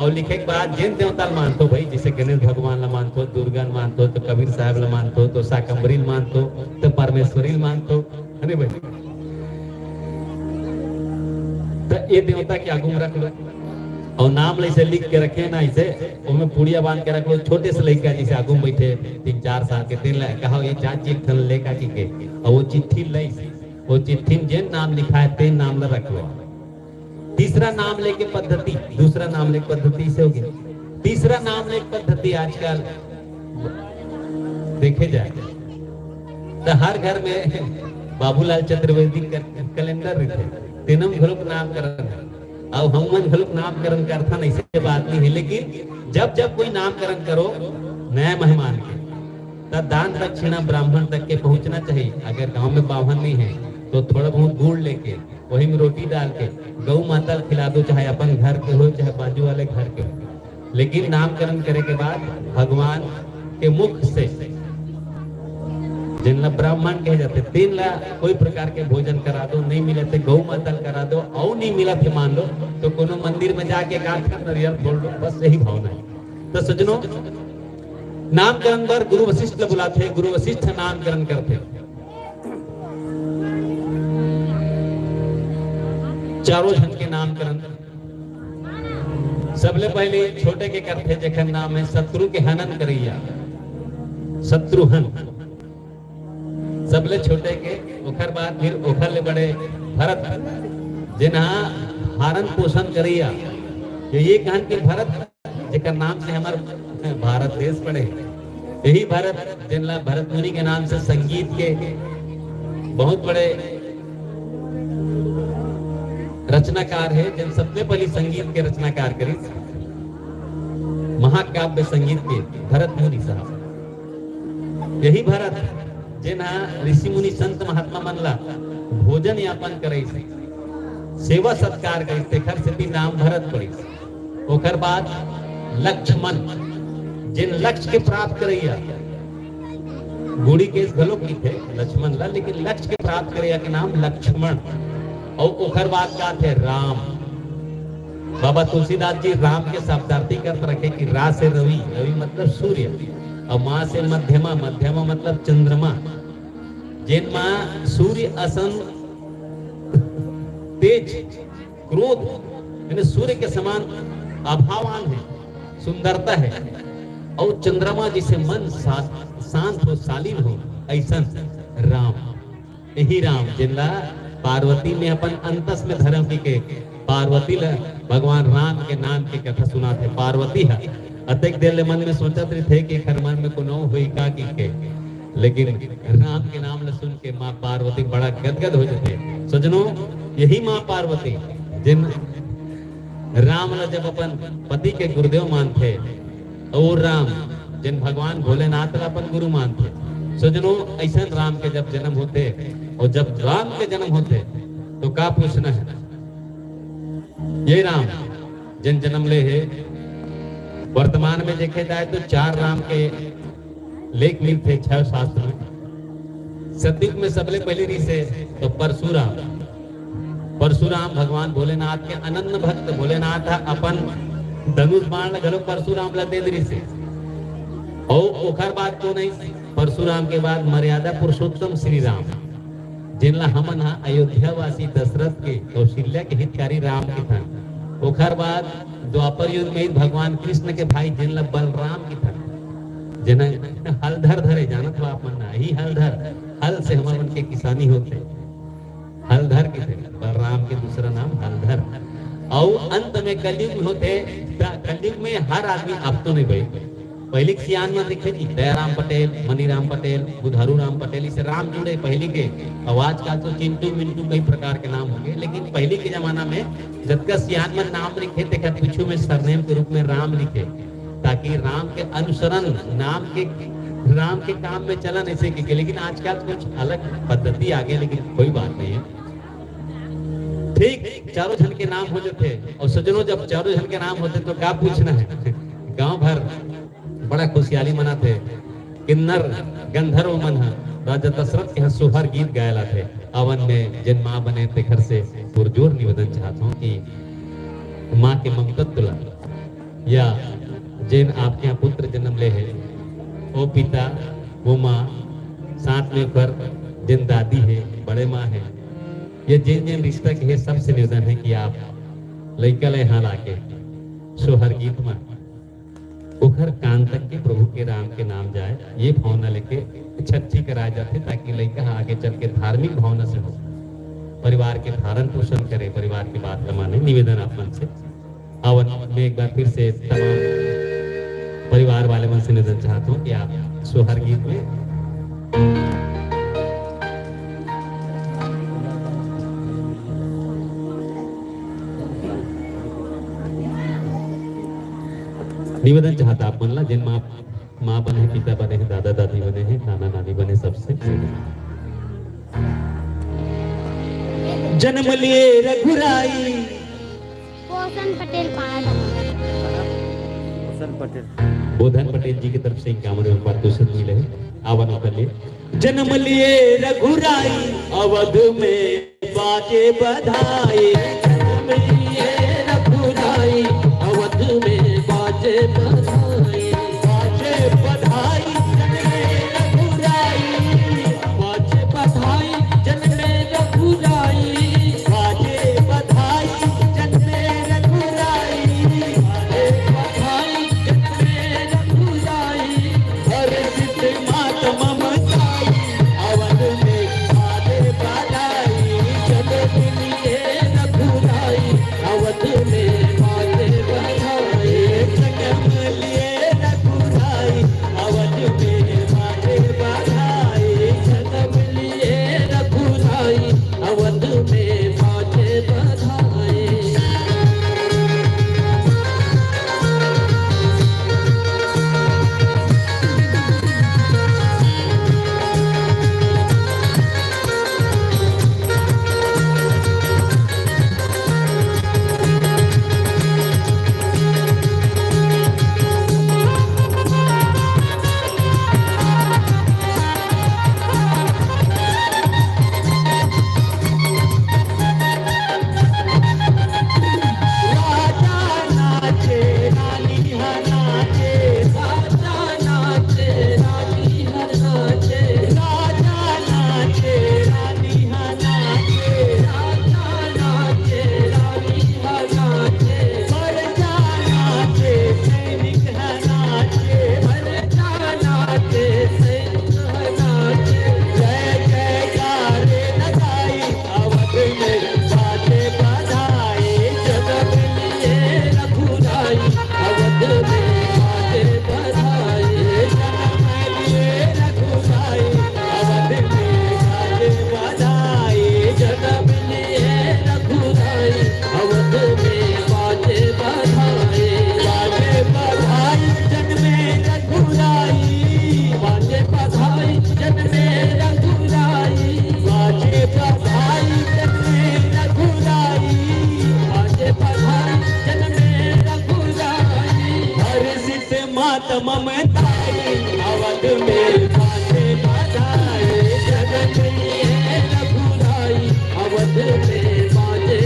और लिखे के बाद जेन देवता ल मानथो भाई, जैसे गणेश भगवान ला मानथो, दुर्गा ल मानथो, तो कबीर साहब ला मानथो, तो शाकंभरी ल मानथो, तो परमेश्वरी ल मानथो, है नी भाई? तो ये देवता के आगू में रख लो और नाम ला ऐसे लिख के रखे ना, ऐसे ओमे पुड़िया बांध के रख लो। छोटे से लइका जैसे आगू में बैठे तीन चार साल के, तेन ला कहो, ये चाची एक ठन लेका की के, और वो चिट्ठी लइस, वो चिट्ठी में जेन नाम लिखा है तेन नाम ला रख लो। तीसरा नाम लेके पद्धति, दूसरा नाम लेके पद्धति से हो गया। तीसरा नाम लेके पद्धति आजकल देखे जाए तो हर घर में बाबूलाल चतुर्वेदी क-, कैलेंडर रहिथे, तेन म घलोक नामकरण है। अब हम मन घलोक नामकरण करथन, ऐसे बात नहीं है, लेकिन जब जब कोई नामकरण करो नया मेहमान के, त दान दक्षिणा ब्राह्मण तक के पहुंचना चाहिए। अगर गांव में बाभन नहीं है तो थोड़ा बहुत गुड़ लेके वही में रोटी डाल के गौ माता ल खिला दो, चाहे अपन घर के हो, चाहे बाजू वाले घर के हो। लेकिन नामकरण करे के बाद भगवान के मुख से, जिनला ब्राह्मण कहे जाते, तेन ला कोई प्रकार के भोजन करा दो, नहीं मिले थे गौ माता ल करा दो, और नहीं मिला थे मान लो तो कोनो मंदिर में जाके एक आध ठन नरियर फोड़ लो, बस यही भावना है। तो सज्जनों, नामकरण बर गुरु वशिष्ठ ल बुलाथे, गुरु वशिष्ठ नामकरण करथे। चारों झन के नामकरण। सबले पहले छोटे के करथे, जेकर नाम है शत्रु के हनन करैया, शत्रुहन। सबले छोटे के, ओकर बाद फिर ओकर ले बड़े भरत, जेन हा पालन पोषण करैया। ये, ये कहन के भरत जेकर नाम से हमर भारत देश पड़े। यही भरत, जिनला भरत मुनि के नाम से संगीत के बहुत बड़े रचनाकार है, जिन सबले पहली संगीत के रचनाकार करिस, महाकाव्य संगीत के भरत मुनि साहब। यही भरत, जेन हा ऋषि मुनि संत महात्मा मन ला भोजन यापन करइस, सेवा सत्कार करिस, तेखर सेती नाम भरत पड़िस। ओकर बाद लक्ष्मण, जेन लक्ष्य के प्राप्त करैया, गुड़ी के घलोक लिखे लक्ष्मण ला, लेकिन लक्ष्य के प्राप्त करैया के नाम लक्ष्मण। और ओकर बाद का थे राम। बाबा तुलसीदास जी राम के शब्दार्थी करत रखे कि रा से रवि, रवि मतलब सूर्य, और माँ से मध्यमा, मध्यमा मतलब चंद्रमा, जेन माँ सूर्य असन तेज, क्रोध, यानी सूर्य के समान आभावान है, सुंदरता है, और चंद्रमा जैसे मन सा-, शांत हो, शालीन हो, ऐसन राम। यही राम जिनला पार्वती में अपन अंतस में धरम की के पार्वती ल भगवान राम के नाम के कथा सुनाथे। पार्वती ह अतेक देर ले मन में सोचत रहिथे कि एखर मन में कोनो होई का की के, लेकिन राम के नाम ल सुन के माँ पार्वती बड़ा गदगद हो जथे। सजनो, यही माँ पार्वती जिन राम ल जब अपन पति के गुरुदेव मानथे, और राम जिन भगवान भोलेनाथ ल अपन गुरु मानथे। सजनो, ऐसन राम के जब जन्म होथे, और जब राम के जन्म होथे, तो का पूछना है? ये राम जिन जन्म ले हे, वर्तमान में देखे जाए तो चार राम के लेख मिलथे छह शास्त्र में। सतयुग में सबले पहले रिहिसे तो परशुराम, परशुराम भगवान भोलेनाथ के अनन्य भक्त, भोलेनाथ ह अपन धनुष बाण ल घलो परशुराम ल दे दिस हे। अउ ओखर बाद कोन आइस? परशुराम के बाद मर्यादा पुरुषोत्तम श्री राम, जेन ला हमन ह अयोध्या वासी दशरथ के, कौशल्या के हितकारी राम कथन। ओखर बाद द्वापर युग में भगवान कृष्ण के भाई, जेन ला बलराम कथन, जेन ह हलधर धरे, जानत हो आप मन ना, यही हलधर, हल से हमर मन के किसानी होथे। हलधर कथे, बलराम के दूसरा नाम हलधर। अउ अंत में कलयुग में होथे, त कलयुग में हर आदमी, अब तो नहीं भाई, पहिली के सियान मन रहिथे जी, दयाराम पटेल, मनीराम पटेल, बुधारू राम पटेल, इसे राम जुड़े पहिली के। अउ आजकल तो चिंटू मिंटू कई प्रकार के नाम हो गए, लेकिन पहिली के जमाना में जतका सियान मन नाम लिखे, तेकर पीछू में सरनेम के रूप में राम लिखे, ताकि राम के अनुसरण, नाम के, राम के काम में चलन ऐसे के, के। लेकिन आजकल कुछ अलग पद्धति आ गई, लेकिन कोई बात नहीं है। ठीक चारों झन के नाम हो जाते, और सजनो, जब चारों झन के नाम होते तो का पूछना है? गांव भर बड़ा खुशियाली मनाथे। किन्नर गंधर्व मन ह राजा दशरथ के ह सोहर गीत गाए लाथे। अवन में जेन माँ बने तेखर से पुरजोर निवेदन चाहत हूँ कि माँ के ममतत्व ला या जेन आपके यहाँ पुत्र जन्म ले हे, वो पिता, वो माँ, साथ में ओकर जेन दादी हे, बड़े माँ हे, या जेन जेन रिश्ता के हे, सबसे निवेदन है कि आप लइका ले यहाँ लाके सोहर गीत में ओखर कान तक के प्रभु के राम के नाम जाए, ये भावना लेके छट्ठी कराए जाथे, ताकि लइका ह आगे चल के धार्मिक भावना से हो, परिवार के धारण पोषण करे, परिवार के बात ल माने। निवेदन आप मन से। अवन मैं एक बार फिर से तमाम परिवार वाले मन से निवेदन चाहत हूँ कि आप सोहर गीत में निवेदन चाहत आप मन ला, जेन माँ, माँ बने हे, पिता बने हे, दादा दादी बने हे, नाना नानी बने, सबसे जन्म लिए रघुराई। पोषण पटेल पाड़ा। पोषण पटेल। बोधन पटेल जी की तरफ से इक्यावन रुपये पारितोषिक मिले हैं। आवन कर लिए। जन्म लिए रघुराई अवध में बाजे बधाई। जन्म लिए रघुराई अवध में बाजे बधाई। बाजे बधाई जन्म लिए रघुराई। बाजे बधाई जन्म लिए रघुराई। बाजे बधाई जन्म लिए रघुराई। बाजे बधाई जन्म लिए रघुराई। हर्षित मात ममताई, अवध में बाजे बधाई, जन्म लिए रघुराई, अवध में बाजे बधाई, जन्म लिए रघुराई, अवध में बाजे बधाई, जन्म लिए रघुराई, अवध में बाजे बधाई।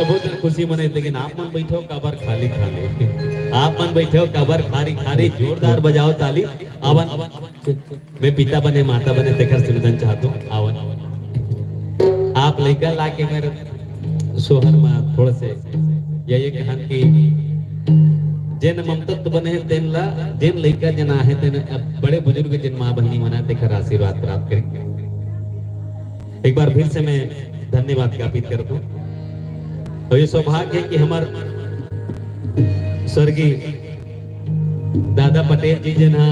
बहुत खुशी मनाई, लेकिन आप मन बैठे हो काबर खाली खाली, आप मन बैठे हो काबर खाली खाली। जोरदार बजाओ ताली। आवन, मैं पिता बने माता बने तेखर सुमिरन चाहत हूँ। आवन, आप लइका ला के मेरे सोहर में थोड़ा से यही कहन कि जेन ममतत्व बने हैं तेन ला, जेन लइका जेन आहे तेन, अब बड़े बुजुर्ग जेन माँ बहिनी मना तेखर आशीर्वाद प्राप्त करें। एक बार फिर से मैं धन्यवाद ज्ञापित करता हूँ। और ये सौभाग्य है कि हमार स्वर्गीय दादा पटेल जी जेन हा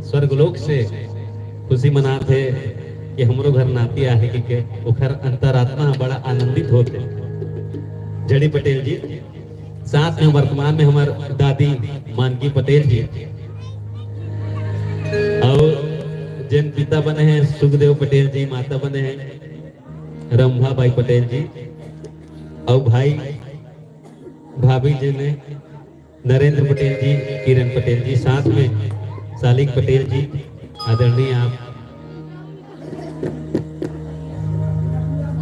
स्वर्गलोक से खुशी मनात हे कि हमरो घर नाती आहे कि के, ओखर अंतरात्मा बड़ा आनंदित होते। जड़ी पटेल जी, साथ में वर्तमान में हमार दादी मानकी पटेल जी, और जेन पिता बने हैं सुखदेव पटेल जी, माता बने हैं रंभा बाई पटेल जी, और भाई भाभी जी ने नरेंद्र पटेल जी, किरण पटेल जी, साथ में सालिक पटेल जी, आदरणीय आप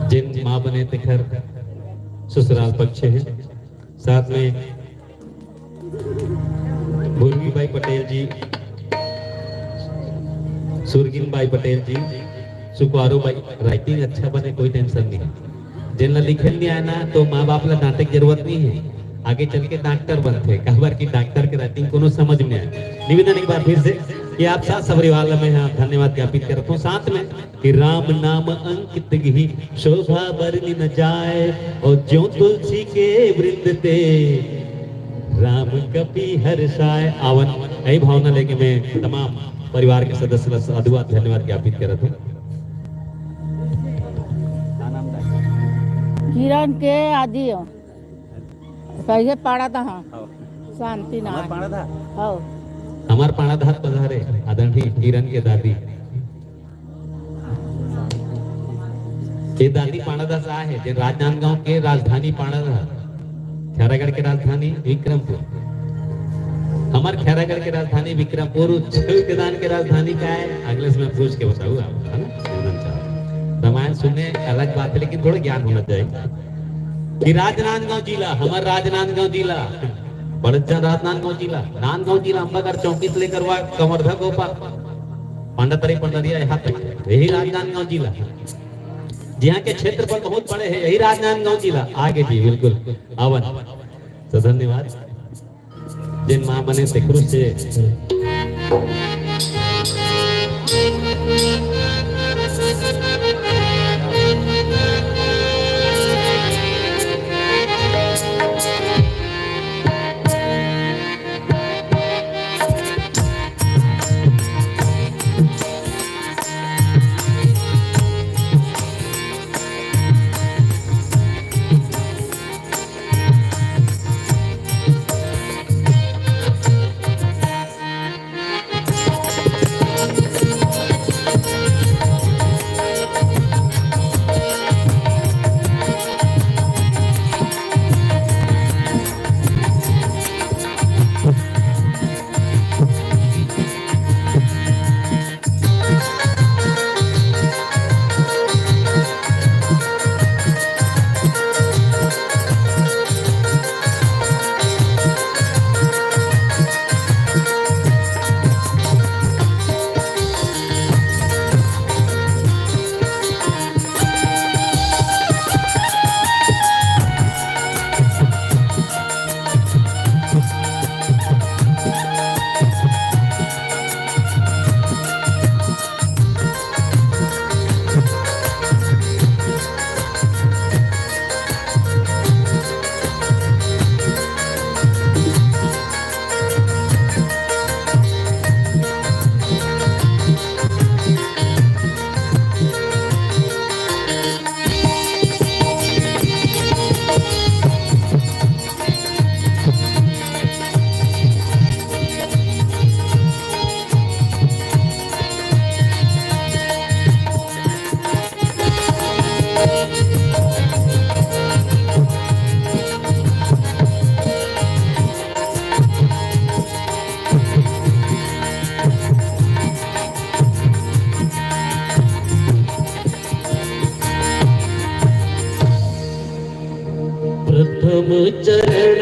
जेन माँ बने तेखर ससुराल पक्ष हैं, साथ में भूरगी बाई पटेल जी, सुरगिन बाई पटेल जी, सुकवारू बाई, राइटिंग अच्छा बने, कोई टेंशन नहीं है। जेन ला लिखे नहीं आए ना, तो माँ बाप ला डांटे के जरूरत नहीं है, आगे चल के डॉक्टर बनते, काबर कि डॉक्टर के राइटिंग कोनो समझ में आए। निवेदन एक बार फिर से कि आप साथ सपरिवार ला मैं यहाँ धन्यवाद ज्ञापित करत हूँ। साथ में कि राम नाम अंकित गही शोभा बरनि न जाए, और ज्यों तुलसी के वृंद ते राम कपि हर्षाए। आवन, यही भावना लेके मैं तमाम परिवार के सदस्य ला साधुवाद धन्यवाद ज्ञापित करत हूँ। किरण के आदि हो। कैसे पाड़ा था? हाँ। शांति ना हमार है। पाड़ा था? हो। हमार पाड़ा धार पधारे आदरणीय किरण के दादी। ये दादी पाड़ा धार से आए हैं, जे राजनांदगांव के राजधानी पाड़ा धार, खैरागढ़ के राजधानी विक्रमपुर। हमार खैरागढ़ के राजधानी विक्रमपुर, छत्तीसगढ़ के राजधानी का है, अगले से मैं पूछ के बताऊँ आप, है ना? रामायण सुनने अलग बात है, लेकिन थोड़ा ज्ञान होना चाहिए। कि राजनांदगांव जिला, हमार राजनांदगांव जिला, बड़े जन राजनांदगांव जिला, नांदगांव जिला, अंबागढ़ चौकी से लेकर हुआ कवर्धा गोपाल, पांडातरी पंडरिया, यहाँ तक, यही राजनांदगांव जिला। जिहाँ के क्षेत्रफल बहुत बड़े हैं, यही राजनांदगांव जिला। आगे जी, बिल्कुल, आवन। तो धन्यवाद। जेन माँ बने तेकरो से चरण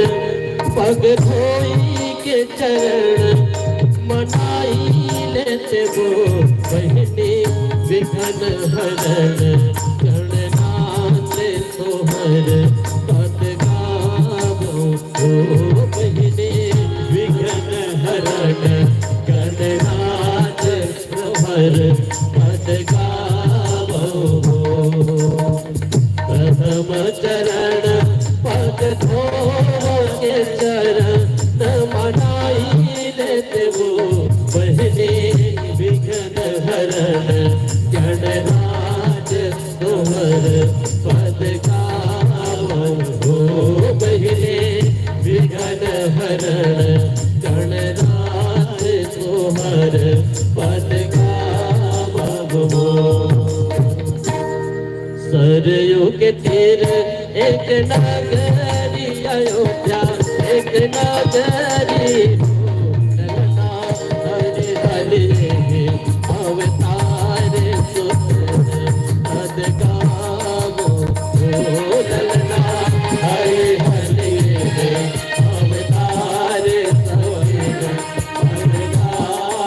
पग धोई के चरण मनाई लेते वो बहिनी विघ्न हरण गणनाथ तोहर पद गावो। ओ बहिनी विघ्न हरण गणनाथ तोहर पद गावो। प्रथम चरण पग धोवो के चरण मनाई लेते वो बहिनी विघ्न हरण गणराज तोहर पद गावो। ओ बहिनी विघ्न हरण गणराज तोहर पद गावो। सरयू के तीर एक नगरी अयोध्या, एक नगरी हो ललना। हरि हरि अवतार सुंदर पद गावो। ओ ललना हरि हरि अवतार सुंदर पद गावो।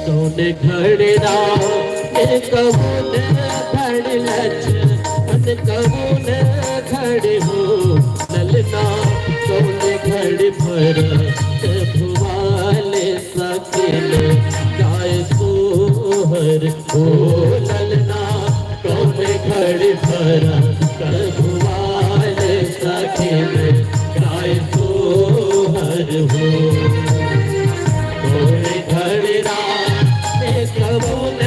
कौन घड़ी राम, कौन घड़ी लक्ष्मण, कौन घड़ी हो ललना, कौन घड़ी भरत भुआल सकिन गाय सोहर। ओ ललना कौन घड़ी भरत भुआल सकिन गाय सोहर हो। कौन घड़ी राम, कौन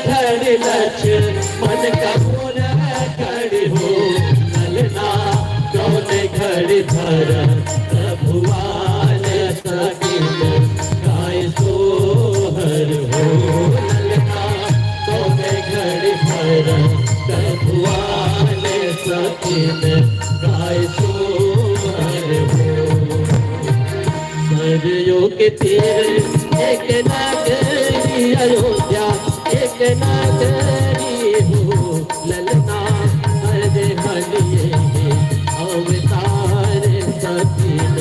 घड़ी लक्ष्मण, कौन घड़ी हो ललना, कौन घड़ी भरत भुआल सकिन गाय सोहर हो ललना, कौन घड़ी भरत भुआल सकिन गाय सोहर हो। सरयू के तीर एक नगरी अयोध्या, एक नगरी हो ललना। हरे हरिये अवतार सकिन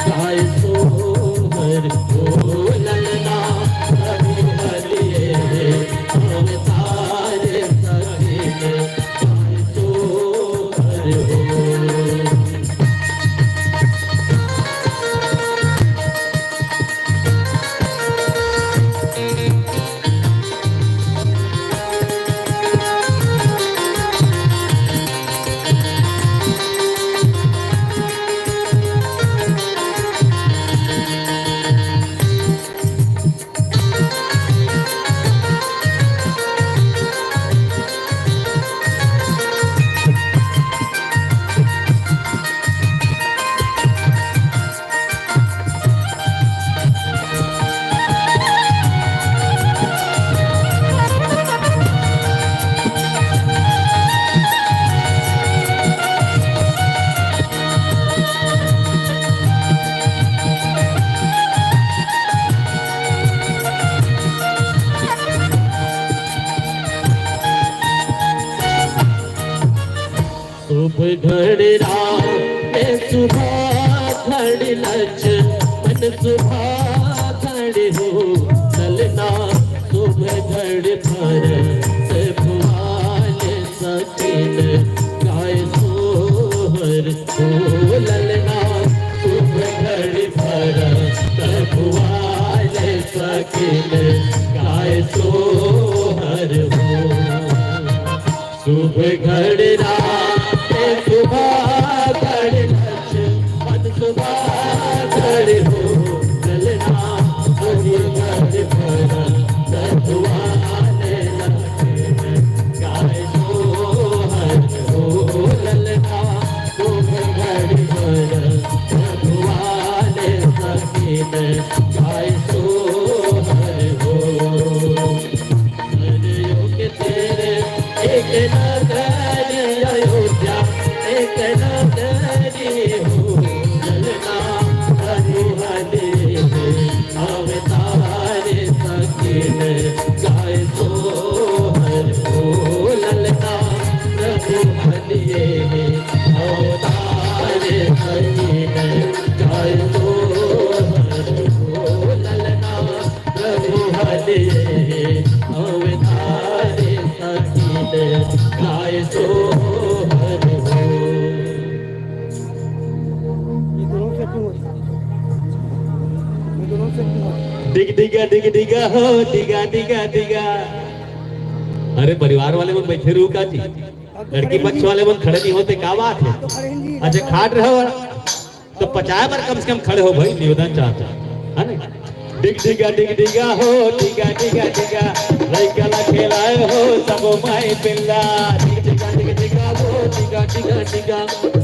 गाय सोहर हो ललना। हरे हरिये अवतार सकिन गाय सोहर हो। शुभ घड़ी राम में शुभ घड़ी लक्ष्मण, शुभ हो ललना, शुभ घड़ी भरत भुआल सकिन गाय सोहर। हो ललना, शुभ घड़ी भरत भुआल सकिन गाय सोहर हो। शुभ घड़ी रात सुभा घड़ी लक्ष्मण सुभा घड़ी हो ललना, शुभ घड़ी भरत भुआल सकिन गाय सोहर हो ललना। शुभ घड़ी भरत भुआल सकिन गाय सोहर हो। सरयुग तेरे एक नगरी अयोध्या, एक नगरी हो ललना। हरि हरि अवतार सकिन गाय सोहर हो ललना। प्रभु हरि अवतार सकिन गाय सोहर हो ललना। प्रभु हरि अवतार सकिन गाय सोहर हो। डिग डिगा, डिग डिगा हो, डिगा, डिगा, डिगा। अरे, परिवार वाले मन बैठे रहू का जी? लड़की पक्ष वाले मन खड़े नहीं होते, का बात है? अच्छा, खाट रहो। तो पचाए बर कम से कम खड़े हो भाई, निवेदन चाहता है ना? डिग डिगा, डिग डिगा हो, डिगा, डिगा, डिगा, लइका ला खेलाए हो सबो माई पिल्ला। डिग डिगा, डिग डिगा हो, डिगा, डिगा, डिगा,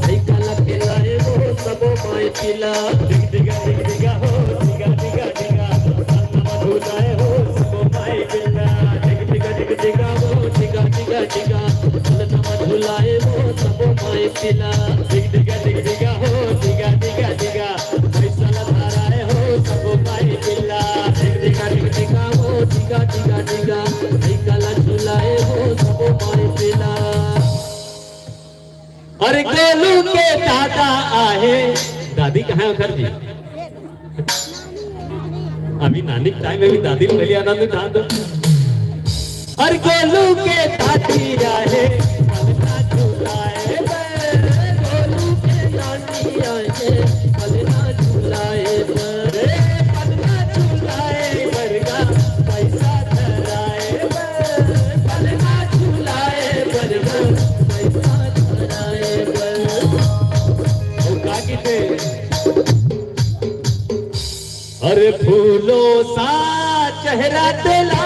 लइका ला खेलाए हो सबो माई पिल्ला। डिग डिगा, डिग डिगा हो, डिगा, डिगा, डिगा, ललना मा झुलाए हो सबो माई पिल्ला। डिग डिगा, डिग डिगा हो, डिगा, डिगा, डिगा, ललना मा झुलाए हो सबो माई पिल्ला। डिग डिगा, डिग डिगा हो, डिगा, डिगा, डिगा, पैसा ला धराए हो सबो माई पिल्ला। डिग डिगा, डिग डिगा हो, डिगा, डिगा, डिगा, लइका ला झुलाए हो सबो माई पिल्ला। अरे गोलू के दादा आहे, दादी कहाँ है उधर जी? अभी नानी के टाइम में भी दादी पहले आनंद उठा दो। अरे गोलू के दादी आहे, पलना झुलाए बे, गोलू के नानी आहे, पलना झुलाए बे, पलना झुलाए बरगा, पैसा धराए बे, पलना झुलाए बरगा, पैसा धराए बे। ओ का किथे? अरे फूलों सा चेहरा तेरा,